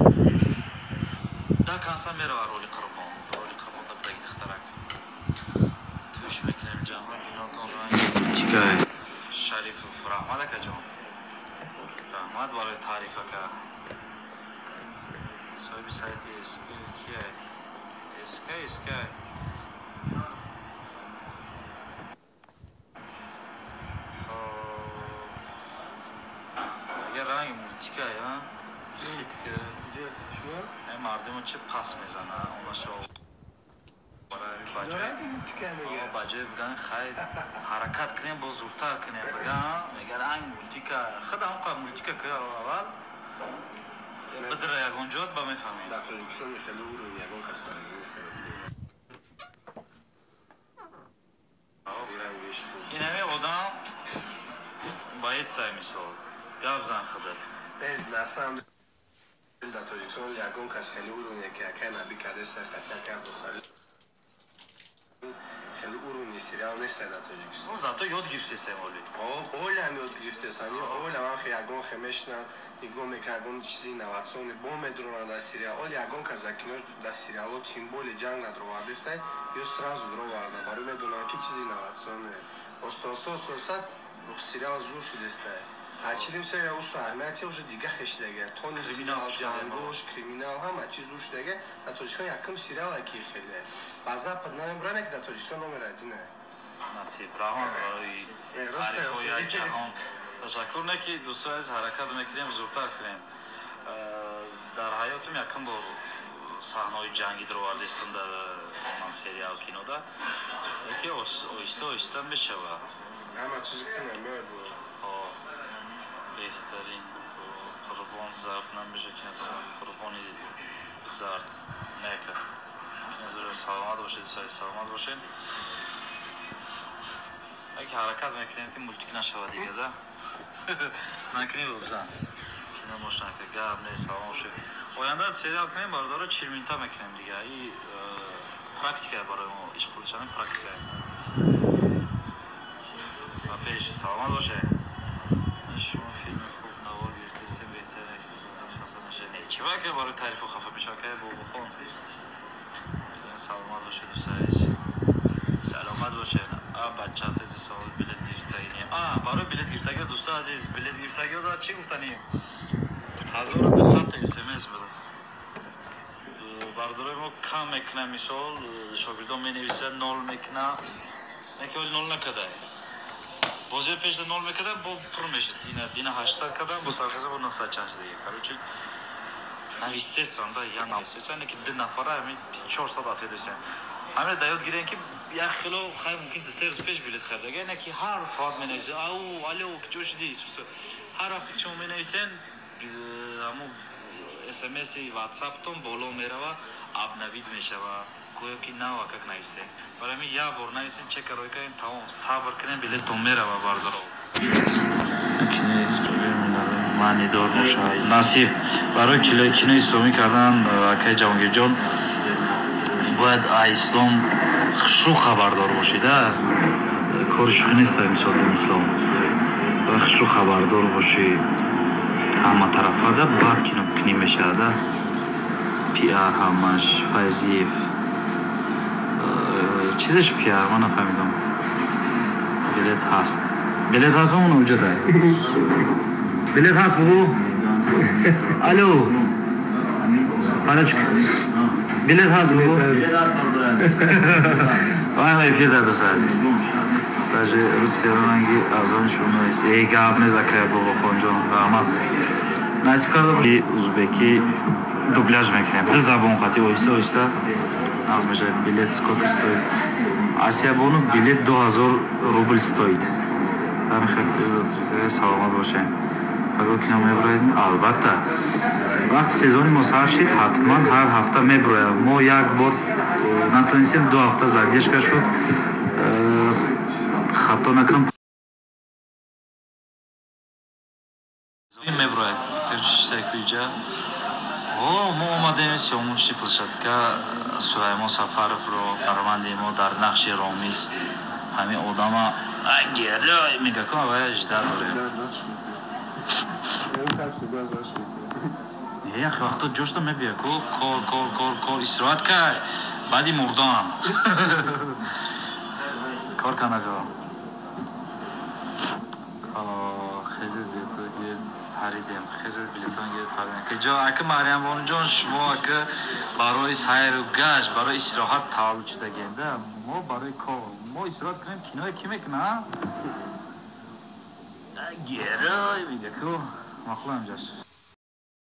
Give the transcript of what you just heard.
Да конца мерава роли Қурбон, роли Қурбон да будаги духтарак. Туш мекунем ҷаҳон кинотон ранги мультикай. Шарифов, раҳмат, акаҷон. Раҳмат барои таъриф, ака. Соҳиби сайти СК кия? СК, СК. Агар ранги мультикай, а? Хит ки. Мардумо чӣ пас мезана, онашо ба ҷои биган хай ҳаракат кунем, боз зудтар кунем, биган мега ранг мультика. Худ ҳамқа мультика ки аввал бидра ягон ҷот ба мефаҳмем. Дар Тоҷикистон хеле уровень ягон кас нест. Ин ҳами одам бояд сай мисол гап зан худат. На самом деле дар Тоҷикистон ягон кас хеле уровне ки акай Наби кардеста, хати акай Абдухалил, хеле уровни сериал нест дар Тоҷикистон. Зато ёд гирифтесем оли. Олям ёд гирифтесан, олям ам ягон хе мешинан, нигоҳ мекунан, ягон чизи инноватсионӣ бо медронанд дар сериал. Оли ягон кас дар кино, дар сериало тем более ҷанг надровардеста, ё сразу дроварда, барои медонанд, ки чизи инноватсионе. Оста оста, оста оста сериал зур шудеста. Ҳарчидим серия усу аҳамияти уже дига хешидага. Тони сериал, ҷангош, криминал, ҳама чиз зур шудага. Дар Тоҷикистон якум сериал ки хеле. Ба Запад намебуране, ки дар Тоҷикистон номер один. Насиб, раҳмат барои таърифҳои ҷаҳон. Ташаккур. Не ки дӯстои азиз, ҳаракат мекунем зудтар кунем. Дар ҳаётим якум бор саҳнаҳои ҷангӣ даровардестам дар ман сериал кинода. Ки оҳиста оҳиста мешава. Ҳама чизи кунам меояд. Беҳтарин Қурбон зард намеша кинотон Қурбони зард нека. Саломат бошед, саломат бошед. Аки ҳаракат мекунем, ки мультик нашава дига да. Накунем бзан. Кино мошнака, гап не, салом бошед. Оянда сериал кунем, бародаро, 40 минута мекунем дига. И практика барои мо, ишқулшами практика. Ба пеш, саломат бошед. Шумо филми хуб навор гирифтесем, беҳтаре хафа нашавед. Чӣ ка барои таърифу хафа мешава, ка бобохон. Саломат бошед, дӯстои азиз. Саломат бошед. А бача савол билет гирифтагӣ. А барои билет гирифтагӣ, дӯстои азиз, билет гирифтагӣ да чӣ гуфтанӣ? 1200 СМС буд. Бародарои мо кам мекунад, мисол, шогирдон менависад, нол мекунад. Яке оли нол накарда. Бозиҳои пешда нол мекарда, бо пур мешуд. Ина дина 800 карда, бо сархеза бо 900 чанд шуда. Короче, навистесан да, я навистесан, ки ду нафара ҳамин 24 соат ответ дошта. Ҳамин да ёд гирем, ки як хело хай мумкин 2-3 рӯз пеш билет харида, не ки ҳар соат менависед: «Ау, алло, куҷо шудӣ?» Ҳар вақте ки шумо менависен, ҳамун СМСи ватсаптон боло мерава, обновить мешава, гӯё ки нава как нависем. Барои ҳамин як бор нависем, чека рой кардем, тамом, сабр кунем, билеттон мерава, бародаро. Маънидор бошад, насиб. Барои кинои исломӣ кардан, акаи Ҷаҳонгирҷон, бояд ислом хушрӯ хабардор бошед. Кори шӯхӣ нест, мисол, дин ислом. Бояд хушрӯ хабардор бошӣ ҳама тарафада, баъд кино кунӣ мешавад. Пиар ҳамаш Файзиев чизеш пиар, ман нафаҳмидам. Билет ҳаст, билет ҳаст, он уҷада билет ҳаст, бубу. Алло, Фарачка, билет ҳаст, бубу. Вай эфир дар, дӯстои азиз. Даже Русия ранги аз он шумо нест. Эй, гап нест, акая Бобохонҷон, раҳмат. Насиб карда узбекӣ дубляж мекунем, ду забон қати, оҳиста оҳиста нағз мешавад. Билет сколько стоит, Асиябону? Билет 2000 рубл стоит. Саломат бошем. Паго кино меброем, албатта. Вақти сезони мо сар шид, ҳатман ҳар ҳафта меброям. Мо як бор натонистем, 2 ҳафта задержка шуд, хато накунам, меброяд. Иҷа о мо омадем съёмочный площадка. Сулаймон Сафаровро, ҳунарманди мо дар нақши Ромиз, ҳамин одама мега ку, авая жда дорем. Як вақто ҷошта мебия ку, кор, кор, кор, кор, истироҳат кай? Баъди мурдан кор канаго. Хезед, билетон гиред, паридем. Хезед, билетон гиред, паридем. Киҷо, ака Марьямбонуҷон? Шумо, ака, барои сайру гашт, барои истироҳат таваллуд шудагем да, мо барои кор. Мо истироҳат кунем, киное ки мекуна? Герой мега ку, мақул инҷаш.